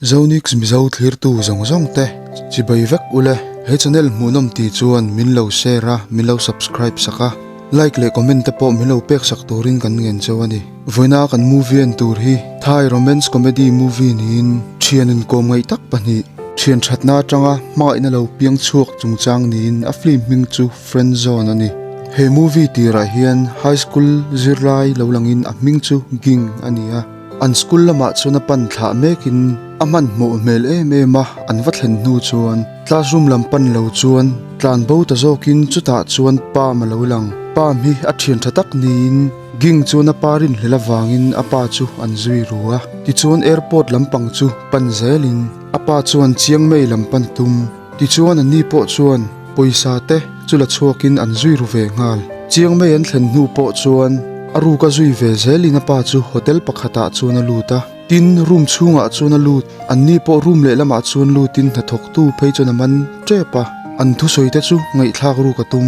Zonix Mizo thlirtu zawng zawng te chibai vek ule. He channel hmuhnawm ti chuan min lo share a, min lo subscribe sak a, like leh comment te pawh min lo pek sak turin kan ngen cheu a ni. Vawiina kan movie en tur hi Thai romance comedy movie niin thian inkawm ngaih tak pahnih, thian thatna atanga hmangaihna lo piang chhuak chungchang niin a film hming chu Friend Zone a ni. He movie tirah hian high school zirlai lo langin a hming chu Ging a ni a. An school lamah chuan a pan thlah mekin a hmanhmawh hmel em em a, an va thlen hnu chuan classroom lam pan lo chuan tlan bo ta zawkin chutah chuan Pam a lo lang. Pam hi a thian tha tak niin Ging chuan a pa rinhlelh avangin a pa chu an zui ru a, tichuan airport lampang chu pan zelin a pa chuan Chiang Mai lam pan tum. Tichuan anni pawh chuan pawisa te chu la chhuakin an zui ru ve nghal. Chiang mai an thlen hnu pawh chuan a ruk a zui ve zelin a pa chu hotel pakhatah chuan a lut a. Tin, room chhungah chuan a lut. Anni pawh room lehlamah chuan lutin hnathawktu phei chuan a man tep a. An thusawi te chu ngaihthlak ruk a tum.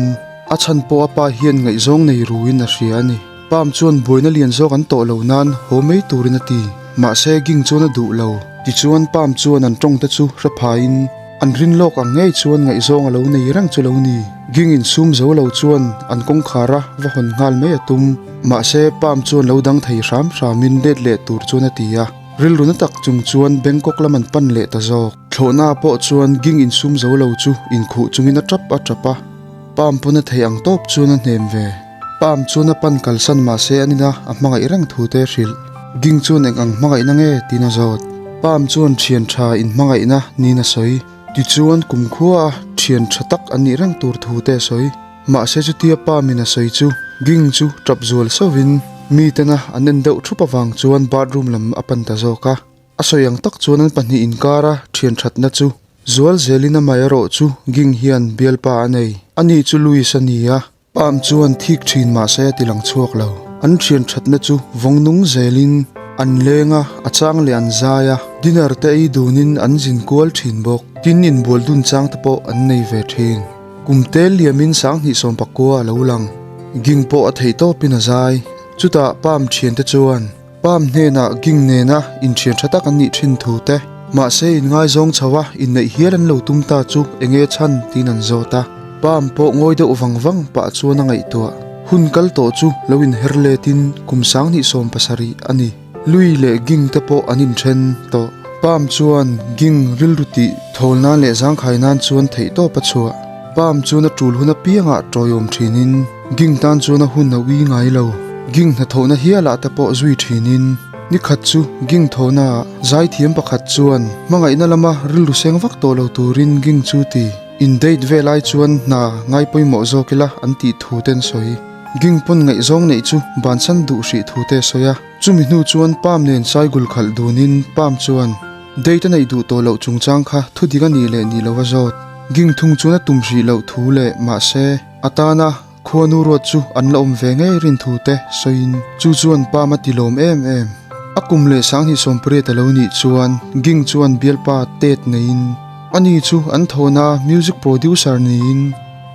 A chhan pawh a pa hian ngaihzawng nei ruin a hria a ni. Pam chuan buaina lian zawk an tawh lo nan haw mai turin a ti. Mahse Ging chuan a duh lo. Tichuan Pam chuan an tawng te chu hre phaiin an rin lawk ang ngei chuan ngaihzawng a lo nei reng chu lo ni. Ging insum zo lo chuan an kawngkhar a va hawn nghal mai a tum. Mahse Pam chuan lo dang thei hram hramin let leh tur chuan a ti a. Rilru na tak chung chuan Bangkok lam an pan leh ta zawk. Thlawhna pawh chuan Ging insum zo lo chu inkhuh chungin a tap a tap a. Pam pawn a thei ang tawp chuan a hnem ve. Pam chuan a pan kalsan mahse an ina a hmangaih reng thu te hrilh. Ging chuan eng ang hmangaihna nge tiin a zawt. Pam chuan thian tha in hmangaihna niin a sawi. Tichuan kumkhua a thian tha tak an nih reng tur thu te a sawi. Mahse chutia Pam in a sawi chu Ging chu tap zual sauhin mi tena an en deuh thup avang chuan bathroom lam a pan ta zawk a. A sawi ang tak chuan an pahnih inkara thian thatna chu Zual zelin amah erawh chu Ging hian bialpa a nei. Ani chu Louis a ni a, Pam chuan thik thin mahse a ti lang chhuak lo. An thian thatna chu vawng nung zelin an leng a, a chang leh an zai a, dinner te ei dunin an zin kual thin bawk. Tin inbual dun chang te pawh an nei ve thin. Kum tel liamin 2019 a lo lang. Ging pawh a theih tawpin a zai. Chutah Pam thiante chuan. Pam hnenah Ging nena inthian tha tak an nih thin thu te, mahse inngaizawng chho a inneih hial an lo tum ta chu enge chhan tiin an zawt a. Pam pawh ngawi deuh vang vang pah chuan a ngaihtuah. Hun kal tawh chu lo inher letin kum 2017 a ni. Lui leh Ging te pawh an inthen tawh. Pam chuan Ging rilru tih thawl nan leh zangkhai nan chuan theihtawp a chhuah. Pam chuan a tul hun apiangah tawiawm thinin Ging tan chuan a hun a ui ngai lo. Ging hnathawhna hialah te pawh zui thinin nikhat chu Ging thawhnaah zaithiam pakhat chuan hmangaihna lama rilru seng vak tawh lo turin Ging chu ti. In date ve lai chuan hna ngai pawimawh zawk ila an tih thu te an sawi. Ging pawn ngaihzawng neih chu bansan duh hrih thu te a sawi a. Chumi hnu chuan Pam nen saigul khalh dunin Pam chuan date a neih duh tawh loh chungchang kha thudik a nih leh nih lo a zawt. Ging thung chuan a tum hrih loh thu leh mahse a tana khuanu ruat chu an la awm ve ngei rin thu te sawiin chu chuan Pam a ti lawm em em. A kum leh 2018 a lo nih chuan Ging chuan bialpa Ted neiin ani chu an thawhna music producer niin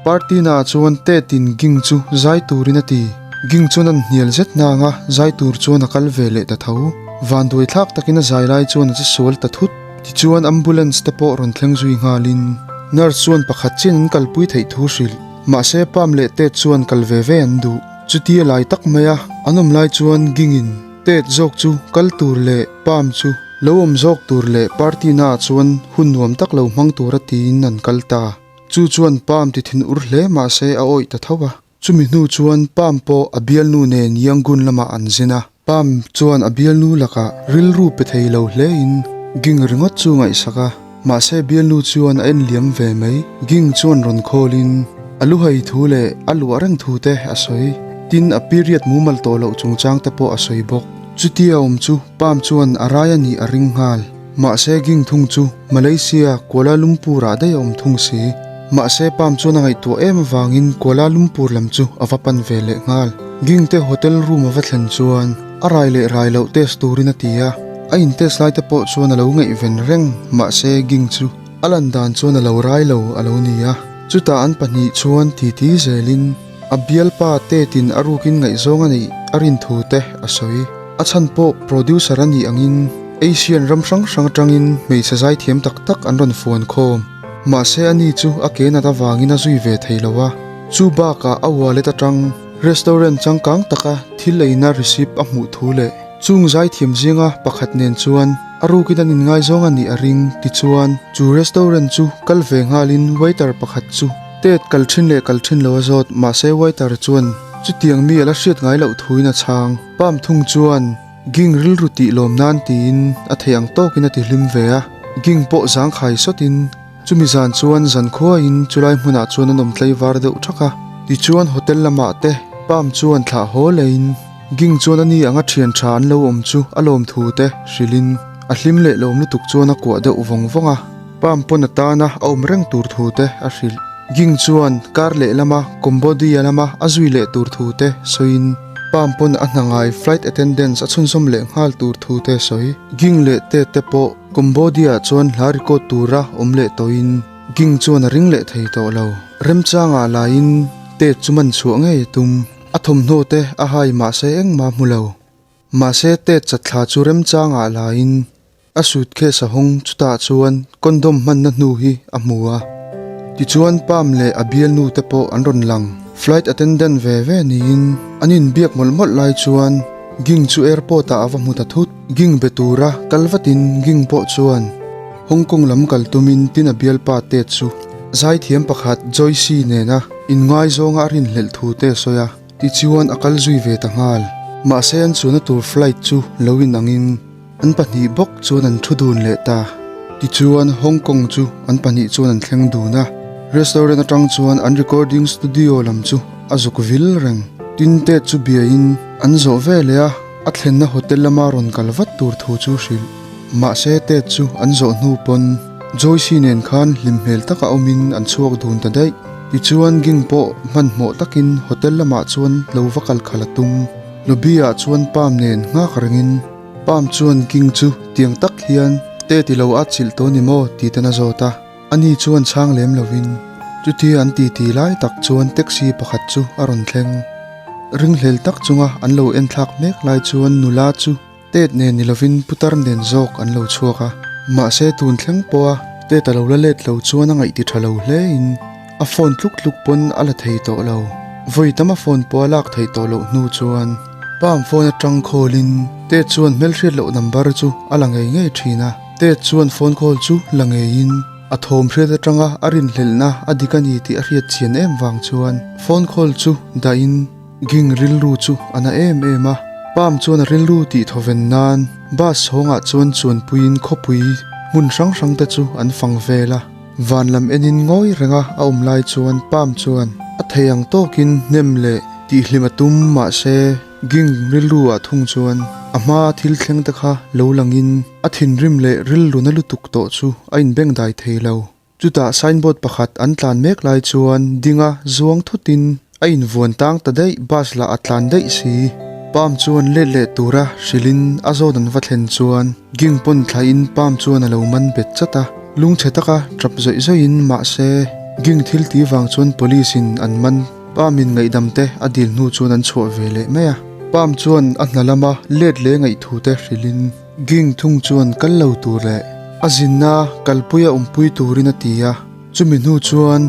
Party naah chuan Ted in Ging chu zai turin a ti. Ging chuan an hnial zet hnang a, zai tur chuan a kal ve leh ta tho. Vanduai thlak takin a zai lai chuan a che sual ta thut. Tichuan ambulance te pawh rawn thleng zui nghalin nurse chuan pakhat chian an kalpui theih thu hrilh. Mahse Pam leh Ted chuan kal ve ve an duh. Chutia lai tak maia an awm lai chuan Ging in Ted zawk chu kal tur leh Pam chu lo awm zawk tur leh party naah chuan hun nuam tak lo hmang tura tiin an kal ta. Chu chuan Pam ti thin ur hle mahse a awih ta tho a. Chumi hnu chuan Pam pawh a bialnu nen Yangon lamah an zin a. Pam chuan a bialnu lakah rilru pe thei lo hlein Ging ringawt chu ngaihsak a. Mahse bialnu chuan a en liam ve mai. Ging chuan rawn khawlin a luhai thu leh a luah reng thu te a sawi. Tin a period mumal tawh loh chungchang te pawh a sawi bawk. Chutia awm chu Pam chuan a rai a nih a ring nghal. Mahse Ging thung chu Malaysia, Kuala Lumpur ah daih a awm thung si. Mahse Pam chuan a ngaihtuah em avangin Kuala Lumpur lam chu a va pan ve leh nghal. Ging te hotel room a va thlen chuan a rai leh rai loh test turin a ti a, a in test lai te pawh chuan a lo ngaihven reng mahse Ging chu a lan dan chuan a lo rai lo a lo ni a. Chutah an pahnih chuan titi zelin a bialpa Tet-in a rukin ngaihzawng a neih a rin thu te a sawi. A chhan pawh producer a nih angin. Asian ram hrang hrang atangin hmeichhe zaithiam tak tak an rawn fuan khawm. Mahse ani chu a ke nat avangin a zui ve thei lo a. Chu bakah a wallet atang restaurant changkang taka thil eina receipt a hmuh thu leh chung zaithiam zinga pakhat nen chuan a rukin an inngaizawng a nih a ring tichuan chu restaurant chu kal ve nghalin waiter pakhat chu Tet kal thin leh kal thin lo a zawt mahse waiter chuan chutiang mi a la hriat ngai loh thuin a chhang. Pam thung chuan Ging rilru tih lawm nan tiin a thei ang tawkin a ti hlim ve a, Ging pawh zangkhai sawtin chumi zan chuan zankhuain chulai hmunah chuan an awm tlaivar deuh thak a. Tichuan hotel lamah te Pam chuan thlah haw leiin Ging chuan a ni anga thian tha an lo awm chu a lawm thu te hrilhin a hlim leh lawm lutuk chuan a kuah deuh vawng vawng a. Pam pawn atana a awm reng tur thu te a hrilh. Ging chuan kar leh lama Cambodia lama a zui leh tur thu te sawiin Pam pawn a hna ngai flight attendants a chhunzawm leh nghal tur thu te sawi. Ging leh Ted te pawh Cambodia chuan hla record tura awm leh tawhin Ging chuan a ring leh thei tawh lo. Remchangah laiin Ted chu man chhuah ngei a tum. A thawmhnaw te a hai mahse engmah a hmu lo. Mahse Ted chatthla chu remchangah laiin A suitcase a hawng chutah chuan condom hmanna hnu hi a hmu a. Tichuan Pam leh a bialnu te pawh an rawn lang. Flight attendant ve ve niin an inbiak mawlh mawlh lai chuan Ging chu airport ah a va hmu ta thut. Ging be tura kal vatin Ging pawh chuan Hong Kong lam kal tumin tin a bialpa Ted chu zaithiam pakhat Joyce nena inngaizawng a rinhlelh thu te a sawi a. Tichuan a kal zui ve ta nghal. Mahse an chuanna tur flight chu lo inangin. An pahnih bawk chuan an thu dun leh ta. Tichuan Hong Kong chu an pahnih chuan an thleng dun a. Restaurant atang chuan an recording studio lam chu a zuk vil reng. Tin Ted chu biain an zawh ve leh a, a thlenna hotel lama rawn kal vat tur thu chu hrilh. Mahse Ted chu an zawh hnu pawn Joyce nen khan hlim hmel taka awmin an chhuak dun ta daih. Tichuan Ging pawh hmanhmawh takin hotel lamah chuan lo va kal khalh a tum. Lobby ah chuan Pam nen nghak rengin Pam chuan King chu tiang tak hian te ti lo a chilh tawh ni maw tih ten a zawt a, ani chuan chhang lem lovin chutia an titi lai tak chuan taxi pakhat chu a rawn thleng. Ringhlel tak chunga an lo enthlak mek lai chuan nula chu Tet nen ni lovin putar nen zawk an lo chhuak a, mahse tun thleng pawha Tet a lo la let lo chuan a ngaih ti tha lo hle in a phone tluk tluk pawn a la thei tawh lo. Vawi tam a phone pawh a lak theih tawh loh hnu chuan Pam phone atang call in Tet chuan hmelhriat loh number chu a la ngei ngei thin a, Tet chuan phone call chu la ngeiin a thawm hriat atanga a rinhlelhna a dik a ni tih a hriat chian em vang chuan phone call chu dah in Ging rilru chu a na em em a, Pam chuan a rilru tih thawven nan bus hawngah chuan chuanpuiin khawpui hmun hrang hrang te chu an fang vel a. Van lam enin ngawi renga a awm lai chuan Pam chuan a thei ang tawkin hnem leh tihhlim a tum mahse Ging rilru ah thung chuan a hma thil thleng te kha lo langin a thinrim leh rilru na lutuk tawh chu a inbengdai thei lo. Chutah signboard pakhat an tlan mek lai chuan dinga zuang thutin a invuan tang ta daih bus lah a tlan daih si. Palm chuan let leh tura hrilhin a zawn an va thlen chuan ging pawn thlahin palm chuan a lo man bet chat a, lungchhe taka tap zawih zawihin mahse ging thil ti vang chuan police in an man. Palm in ngaihdam te a dil hnu chuan an chhuah ve leh mai a. Palm chuan a hna lama let leh ngaihthu te hrilhin. Ging thung chuan kal lo tur leh a zinna kalpuia awmpui turin a ti a, chumi hnu chuan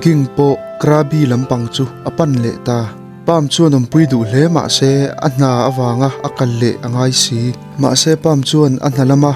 Ging pawh Krabi lampang chu a pan leh ta. Pam chuan awmpui duh hle mahse a hna avanga a kal leh a ngai si. Mahse Pam chuan a hna lama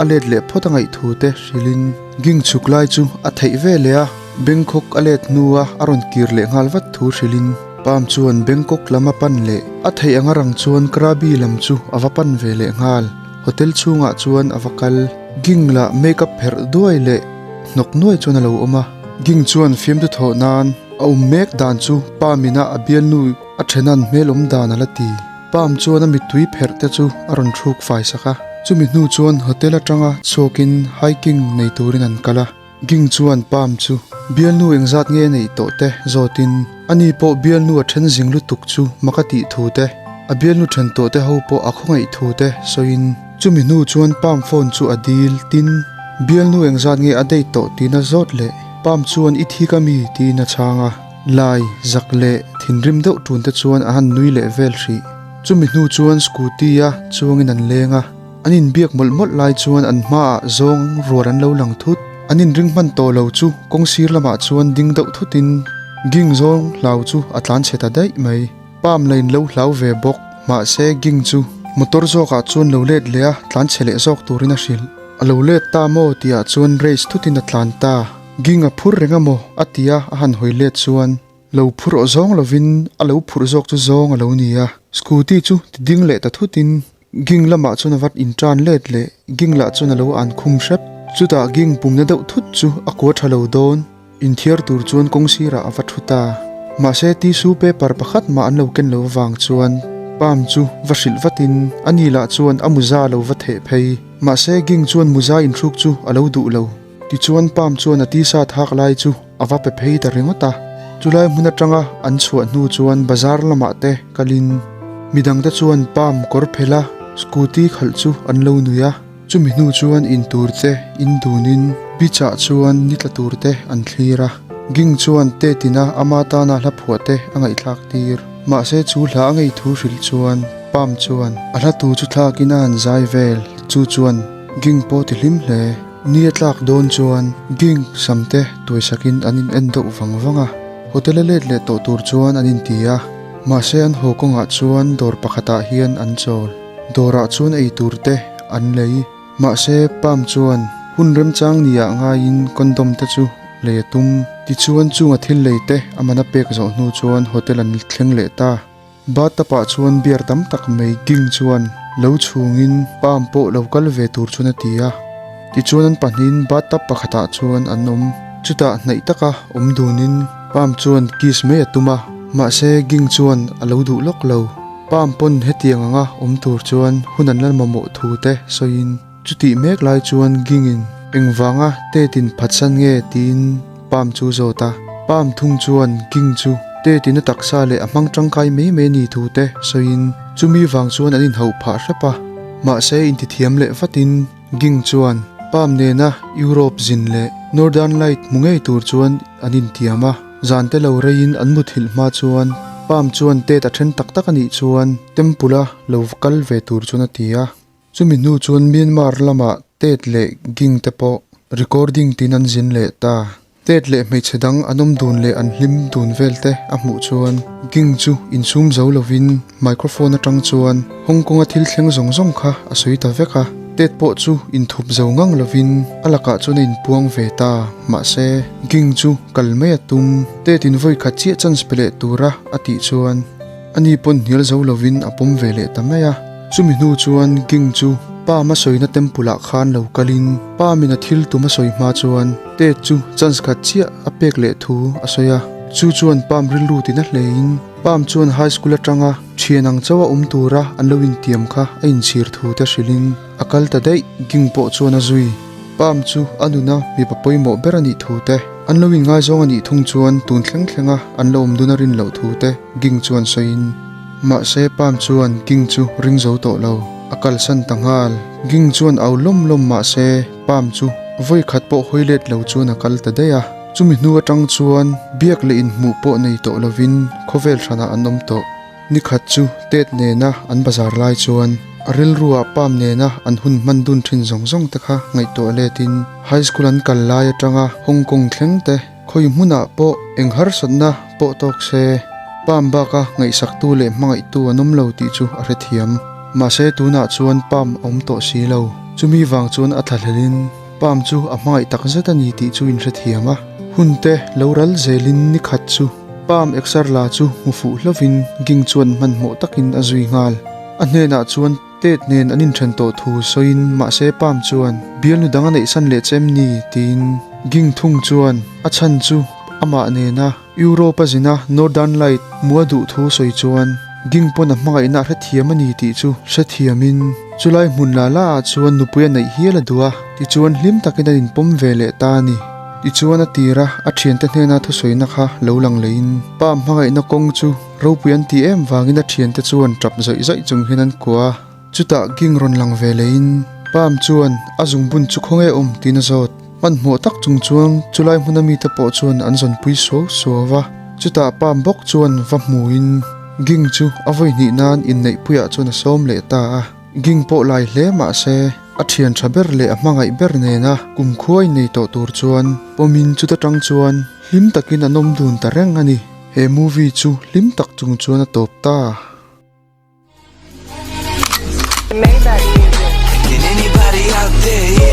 a let leh phawt a ngaih thu te hrilhin Ging chhuk lai chu a theih ve leh a, Bangkok a let hnua a rawn kir leh nghal vat thu hrilhin Pam chuan Bangkok lam a pan leh a theih anga rang chuan Krabi lam chu a va pan ve leh nghal. Hotel chhungah chuan a va kal. Ging lah make up pherh duai leh hnawk nuai chuan a lo awm a. Ging chuan fiamtu thawh nan a awm mek dan chu Pam ina a bialnu a thenan hmel awm dan a la ti. Pam chuan a mittui pherh te chu a rawn thluk fai sak a. Chumi hnu chuan hotel atanga chhuakin hiking nei turin an kal a. Ging chuan Pam chu bialnu engzat nge neih tawh te zawtin ani pawh bialnu a then zing lutuk chu mak a tih thu te, a bialnu then tawh te ho pawh a khawngaih thu te sawiin chumi hnu chuan Pam phone chu a dil tin bialnu engzat nge a date tawh tiin a zawt leh Pam chuan i thik ami tiin a chhang a, lai, zak leh thinrim deuh tun te chuan a han nui leh vel hrih. Chumi hnu chuan scooty a chuangin an leng a. An inbiak mawlh mawlh lai chuan an hmaah zawng rual an lo lang thut. An inring hman tawh lo chu kawng sir lamah chuan ding deuh thutin Ging zawng hlau chu a tlan chhe ta daih mai. Palm la in lo hlau ve bawk mahse Ging chu motor zawkah chuan lo let leh a tlan chhe leh zawk turin a hrilh. A lo let ta maw tihah chuan race thutin a tlan ta. Ging a phur reng a maw a ti a a han hawi let chuan lo phur aw zawng lovin a lo phurh zawk chu zawng a lo ni a. Scooty chu ti ding leh ta thutin Ging lamah chuan a vat intan let leh Ging lah chuan a lo an khum hrep. Chutah Ging pumna deuh thut chu a kua tha lo dawn. Inthiar tur chuan kawng sirah a va thu ta. Mahse tissue paper pakhat mah an lo ken lo avang chuan Pam chu va hrilh vatin ani lah chuan a muza lo va theh phei. Mahse Ging chuan muza inthruk chu a lo duh lo. Tichuan Pam chuan a t-shirt hak lai chu a va pe phei ta ringawt a. Chulai hmun atanga an chhuah hnu chuan bazar lamah te kalin midangte chuan Pam kawr phelh a scooty khalh chu an lo nui a. Chumi hnu chuan in tur te in dunin beach ah chuan ni tla tur te an thlir a. Ging chuan tetina ama tana hla phuah te a ngaihthlak tir. Mahse chu hla a ngei thu hrilh chuan Pam chuan a hla tu chu thlakin a han zai vel chu chuan Ging pawh ti hlim hle. Ni a tlak dawn chuan Ging sam te tuaisakin an in en deuh vang vang a, hotel a let leh tawh tur chuan an inti a, mahse an haw kawngah chuan dawr pakhatah hian an chawl. Dawrah chuan ei tur te an lei. Mahse Pam chuan hun remchang niah ngaiin condom te chu lei a tum. Tichuan chunga thil lei te a man a pek zawh hnu chuan hotel an thleng leh ta. Bathtub ah chuan beer tam tak mai Ging chuan lo chhungin Pam pawh lo kal ve tur chuan a ti a. Tichuan an pahnihin bathtub pakhatah chuan an awm. Chutah hnaih taka awm dunin Pam chuan kiss mai a tum a, mahse Ging chuan a lo duh lawk lo. Pam pawn hetiang anga awm tur chuan hun an la mamawh thu te sawiin chutih mek lai chuan Gingin engvanga Tetin phatsan nge tiin Pam chu zawt a, Pam thung chuan King chu Tetin a taksa leh a hmang tangkai mai mai ni thu te sawiin chumi vang chuan an inhauh phah hrep a. Mahse intithiam leh vatin Ging chuan Pam nena Europe zin leh Northern Light hmu ngei tur chuan an intiam a, zan te lo reiin an muthilh hma chuan Pam chuan Tet a then tak tak a nih chuan Temple a lo kal ve tur chuan a ti a. Chumi hnu chuan Myanmar lamah Tet leh Ging te pawh recording tin an zin leh ta. Tet leh hmeichhe dang an awm dun leh an hlim dun vel te a hmuh chuan Ging chu insum zo lovin microphone atang chuan Hong Kong a thil thleng zawng zawng kha a sawi ta vek a. Tet pawh chu inthup zo ngang lovin a lakah chuan a inpuang ve ta. Mahse, Ging chu kal mai a tum. Tet in vawi khat chiah chance pe leh tura a tih chuan ani pawn hnial zo lovin a pawm ve leh ta mai a. Chumi hnu chuan Ging chu Pam a sawina temple ah khan lo kalin Pam in a thil tum a sawi hma chuan Ted chu chance khat chiah a pek leh thu a sawi a. Chu chuan Pam rilru tina hlein Pam chuan high school atanga thian ang chauha awm tura an lo intiam kha a inchhir thu te hrilhin a kal ta daih. Ging pawh chuan a zui. Pam chu a nuna mipa pawimawh ber a nih thu te, an lo inngaizawng a nih thung chuan tun thleng thlenga an lo awm dun a rin loh thu te Ging chuan sawiin, Mahse Pam chuan Ging chu ring zo tawh lo, a kalsan ta nghal. Ging chuan au lawm lawm mahse Pam chu vawi khat pawh hawi let lo chuan a kal ta daih a. Chumi hnu atang chuan biak leh inhmuh pawh nei tawh lovin khawvel hranah an awm tawh. Ni khat chu Tet nena an bazar lai chuan a rilruah Pam nena an hun hman dun thin zawng zawng te kha ngaihtuah letin High School an kal lai atanga Hong Kong thleng te Khawi hmunah pawh eng harsatna pawh tawk se, Pam baka ngaihsaktu leh hmangaihtu an awm lo tih chu a hrethiam. Mahse tunah chuan Pam a awm tawh si lo. Chumi vang chuan a thlahlelin Pam chu a hmangaih tak zet a ni tih chu inhrethiam a. Hun te lo ral zelin ni khat chu Pam eksar la chu hmu fuh hlovin Ging chuan hmanhmawh takin a zui nghal. A hnenah chuan. Tet nen an inthen tawh thu sawiin mahse Pam chuan bialnu dang a neihsan leh che em ni? tiin Ging thung chuan a chhan chu amah nena Europe a zina Northern Light hmuh a duh thu sawi chuan Ging pawn a hmangaihna a hrethiam a ni tih chu hrethiamin chulai hmun la la ah chuan nupui a neih hial a duh a tichuan hlim takin an inpawm ve leh ta a ni. Tichuan a tira a thiante hnena thusawina kha lo lang leiin Pam hmangaihna kawng chu Ropui an tih em vangin a thiante chuan tap zawih zawih chung hian an kuah a, chutah Ging rawn lang ve leiin Pam chuan a zungbun chu khawnge awm tiin a zawt. Hmanhmawh tak chung chuan chulai hmuna mite pawh chuan an zawnpui suau suau va, chutah Pam bawk chuan va hmuin Ging chu a vawi hnih nan inneihpuiah chuan a sawm leh ta a. Ging pawh lai hle mah se, a thian tha ber leh a hmangaih ber nena kumkhua innei tawh tur chuan pawmin chuta tang chuan hlim takin an awm dun ta reng a ni. He movie chu hlim tak chung chuan a tawp ta. Can anybody out there hear?